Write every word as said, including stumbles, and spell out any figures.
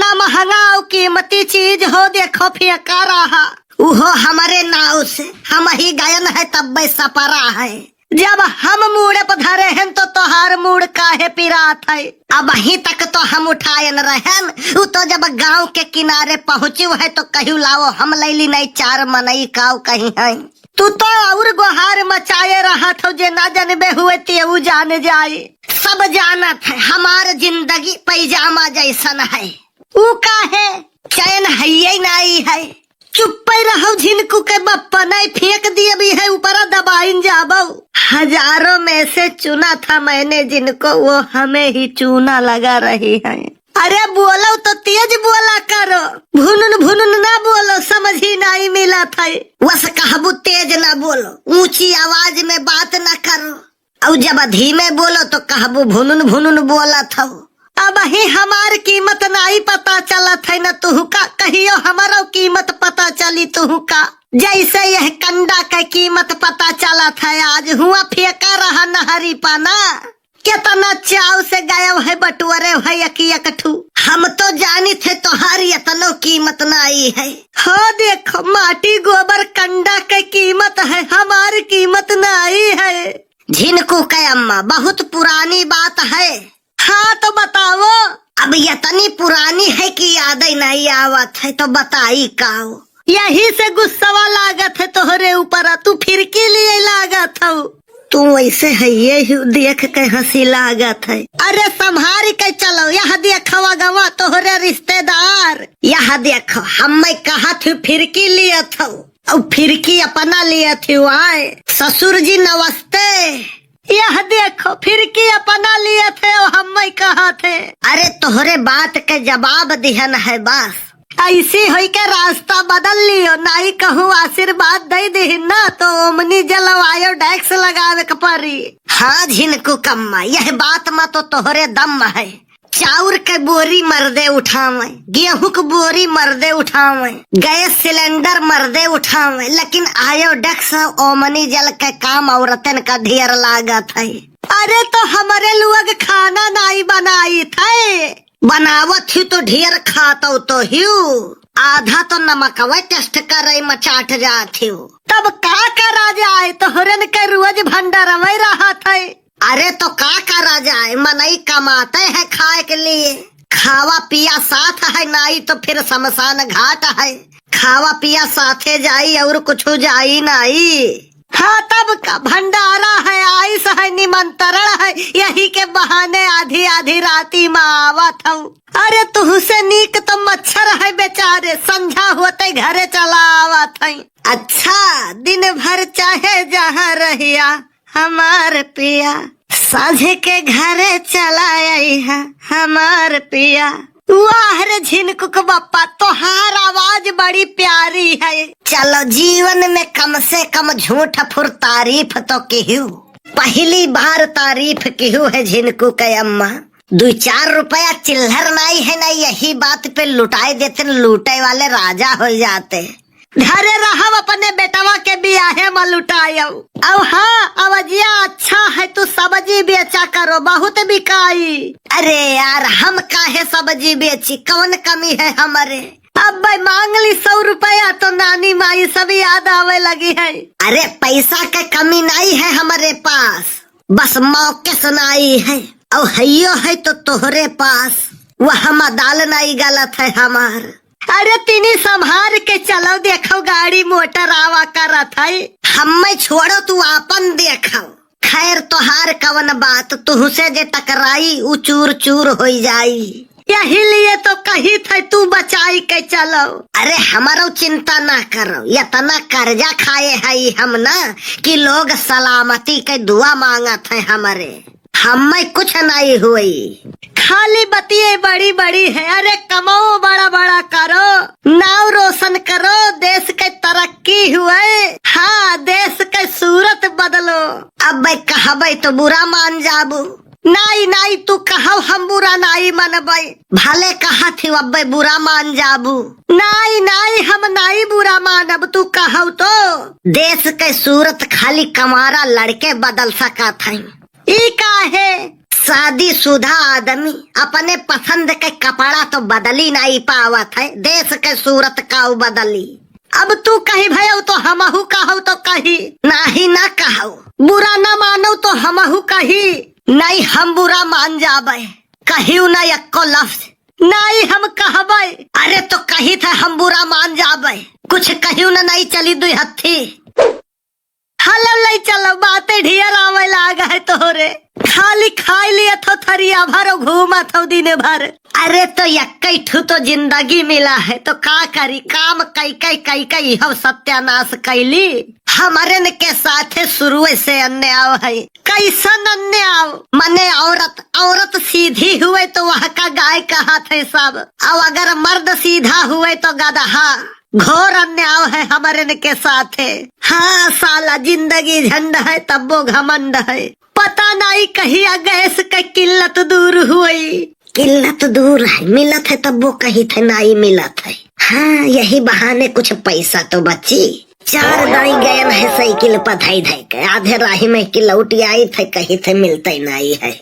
इतना महंगा अउ कीमती चीज हो, देखो फेंका रहा, उहो हमरे नाव से, हमही गयन है तब्बे सपरा है। जब हम मूड़े प धरे हन तो तोहार मूड़ काहे पिरात है? अबहीं तक तो हम उठायन रहन, उ तो जब गांव के किनारे पहुँचिउ है तो कहिउ लाओ हम लैली नहीं चार मनई काव कहीं है। तू तो अउर गोहार मचाए रहत हो, जे ना जनबे हुए तेऊ जान जाई। सब जानत है हमार जिंदगी पैजामा जैसन है। उ काहे? चैन हइये नाई है। चुप्पे रहो झिनकू के बप्पा, नहीं फेंक दिए भी है ऊपरा दबाइन जाबो। हजारों में से चुना था मैंने जिनको, वो हमें ही चूना लगा रही है। अरे बोलो तो तेज बोला करो, भुनुन भुनुन ना बोलो, समझी नाई मिलत है। वस कहबू तेज ना बोलो, ऊंची आवाज में बात ना करो, अउ जब धीमे बोलो तो कहबू भुनुन भुनुन बोलत हो। अबहीं हमार कीमत नाई पता चलत है न तुहका, कहियो हमरो कीमत पता चली तुहका। जैसे यह कंडा के कीमत पता चलत है, आज हुआ फेंका रहा नहरी पा ना। केतना चाव से गयो है, बटुअरे है एक एक ठू। हम तो जानित है तोहार एतनो कीमत नाई है। हो देखो, माटी गोबर कंडा के कीमत है, हमार कीमत नाई है। झिनकू के अम्मा, बहुत पुरानी बात है। हाँ, तो बताओ। अब एतनी पुरानी है कि याद ही नहीं आवत है, तो बताई काओ? यही से गुस्सवा लागत है तोहरे ऊपर, तू फिरकी लिए लागत हऊ। तू वैसे है ये ही देख के हंसी लागत है। अरे संभारी के चलो, यह देखवा गवा तोहरे रिश्तेदार। यह देखो, हम मैं कहत हूँ फिरकी लियत हऊ, अउ फिरकी अपना लियत हऊ। आए ससुर जी नमस्ते। यह देखो, फिरकी अपना लियत है, अउ हम मैं कहत है। अरे तोहरे बात के जवाब दिहन है बस। ऐसी होई के रास्ता बदल लियो, नाई कहूँ आशीर्वाद दे दिहिन ना, तो ओमनी जलवायो डैक्स लगावे के पड़ी। हाँ झिनकू कम्मा, यह बात मा तो तोहरे दम है। चाउर के बोरी मर्दे उठावे, गेहूं के बोरी मर्दे उठावे, गैस सिलेंडर मर्दे उठावे, लेकिन आयोडेक्स ओमनी जल के काम औरतन का ढेर लागत है। अरे तो हमरे लोग खाना नाई बनाई थे। बनावत ही तो ढेर खातो तो हियो, आधा तो नमकवे टेस्ट करे में चाट जात हियो। तब का करा जाए, तोहरन के रोज भंडारवे रहत है। अरे तो का करा जाए, मनई कमाते हैं खाए के लिए, खावा पिया साथ है, नाई तो फिर शमशान घाट है। खावा पिया साथे जाई और कुछ जाई नाई। हाँ तब का, भंडारा है, आइस है, निमंत्रण है, यही के बहाने आधी आधी राती मा आवत हूँ। अरे तुहसे नीक तो मच्छर है बेचारे, संझा होते घरे चला आवत है। अच्छा, दिन भर चाहे जहाँ रहिया, हमार पिया, साँझ के घरे चला अइहा, हमार पिया। वाह रे झिनकुक बप्पा, तोहार आवाज बड़ी प्यारी है। चलो, जीवन में कम से कम झूठ फुर तारीफ तो किहू। पहली बार तारीफ किहू है झिनकुक अम्मा। दुई चार रुपया चिल्लर नाई है ना, यही बात पे लुटाए देते न, लूटे वाले राजा हो जाते। घरे रहब, अपने बेटवा के बियाहे म लुटायब। अउ हाँ, अवजिया अच्छा है, तू सब्जी बेचा करो, बहुत बिकाई। अरे यार, हम काहे सब्जी बेची, कौन कमी है हमरे? अब भाई मांग ली सौ रुपया तो नानी माई सब याद आवे लगी है। अरे पैसा के कमी नाई है हमरे पास, बस मौके से नाई है, अउ हइयो है तो तोहरे पास, वह मदाल नाई गलत है हमार। अरे तिनी संभार के चलो, देखो गाड़ी मोटर आवा करत है। हम्मे छोड़ो, तू आपन देखो। खैर तोहार कवन बात, तुहसे जे टकराई उ चूर चूर होई जाई। यही लिए तो कही थे तू बचाई के चलो। अरे हमरो चिंता ना करो, इतना कर्जा खाए हई हम ना कि लोग सलामती के दुआ मांगत है हमरे। हम्मे कुछ नहीं हुई। खाली बतिये बड़ी बड़ी है, अरे कमाओ बड़ा बड़ा करो, नाव रोशन करो, देश के तरक्की हुए, हाँ देश के सूरत बदलो। अब कहबे तो बुरा मान जाबू। नाई नाई तू कहव हम बुरा नाई मनबे, भले कहत ही अब्बे बुरा मान जाबू। नाई नाई हम नाई बुरा मानब, तू कहव तो। देश के सूरत खाली कमारा लड़के बदल सकत हैं। ई काहे? शादीशुदा आदमी अपने पसंद के कपड़ा तो बदली नाई पावत है, देश के सूरत काउ बदली। अब तू कही भयउ तो हमहू कहउ तो कही। नाही ना कहउ, बुरा ना मानउ तो हमहू कही। नहीं, हम बुरा मान जाबे, कहिउ ना एक्को लफ्ज। नहीं, हम कहबे। अरे तो कही थे हम बुरा मान जाबे, कुछ कहिउ ना, नहीं चली दुई हत्थी। हलो लई चलो, बातें ढेर आवे लाग है तोहरे। खाली खाई लियत हो थरिया भर, घूमत हो दिन भर। अरे तो यक्कई ठू तो जिंदगी मिला है, तो का करी, काम कई कई कई कई हम सत्यानाश कैली। हमरन के साथे शुरुए से अन्याय है। कैसन अन्याय? मने औरत, औरत सीधी हुए तो वह का गाय कहत है सब, और अगर मर्द सीधा हुए तो गदहा। घोर अन्याय है हमरन के साथे। हाँ साला, जिंदगी झंड है तब्बो घमंड है। पता नाई कहिया गैस के किल्लत दूर हुई। किल्लत दूर है, मिलत है तब्बो कही थे नाई मिलत है। हाँ, यही बहाने कुछ पैसा तो बची। चार दाई गयन है साइकिल पर धई धई के, आधे राही में कि लौट आई थे, कही थे मिलते नाई है।